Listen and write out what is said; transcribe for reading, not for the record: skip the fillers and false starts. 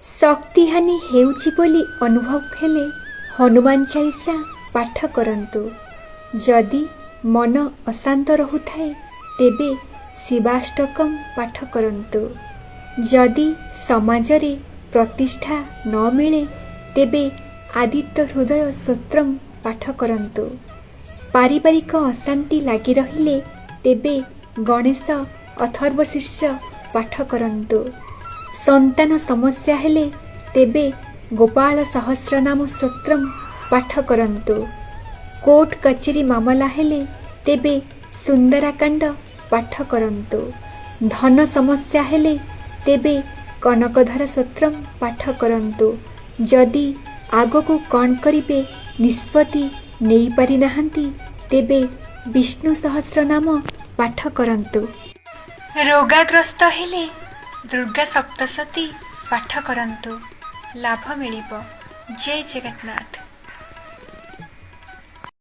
ଶକ୍ତିହାନି ହେଉଛି ବୋଲି ଅନୁଭବ ହେଲେ ହନୁମାନ ଚାଳିଶା ପାଠ କରନ୍ତୁ। ଯଦି ମନ ଅଶାନ୍ତ ରହୁଥାଏ, ତେବେ ଶିବାଷ୍ଟକମ୍ ପାଠ କରନ୍ତୁ। ଯଦି ସମାଜରେ ପ୍ରତିଷ୍ଠା ନ ମିଳେ, ତେବେ ଆଦିତ୍ୟ ହୃଦୟ ସ୍ତୋତ୍ରମ୍ ପାଠ କରନ୍ତୁ। ପାରିବାରିକ ଅଶାନ୍ତି ଲାଗି ରହିଲେ, ତେବେ ଗଣେଶ ଅଥର୍ବଶୀର୍ଷ ପାଠ କରନ୍ତୁ। ସନ୍ତାନ ସମସ୍ୟା ହେଲେ, ତେବେ ଗୋପାଳ ସହସ୍ରନାମ ସ୍ତୋତ୍ରମ୍ ପାଠ କରନ୍ତୁ। କୋର୍ଟ କଚେରୀ ମାମଲା ହେଲେ, ତେବେ ସୁନ୍ଦରାକାଣ୍ଡ ପାଠ କରନ୍ତୁ। ଧନ ସମସ୍ୟା ହେଲେ, ତେବେ କନକଧର ସ୍ତୋତ୍ରମ୍ ପାଠ କରନ୍ତୁ। ଯଦି ଆଗକୁ କ'ଣ କରିବେ ନିଷ୍ପତ୍ତି ନେଇପାରିନାହାନ୍ତି, ତେବେ ବିଷ୍ଣୁ ସହସ୍ରନାମ ପାଠ କରନ୍ତୁ। ରୋଗାଗ୍ରସ୍ତ ହେଲେ ଦୁର୍ଗା ସପ୍ତଶତୀ ପାଠ କରନ୍ତୁ, ଲାଭ ମିଳିବ। ଜୟ ଜଗନ୍ନାଥ।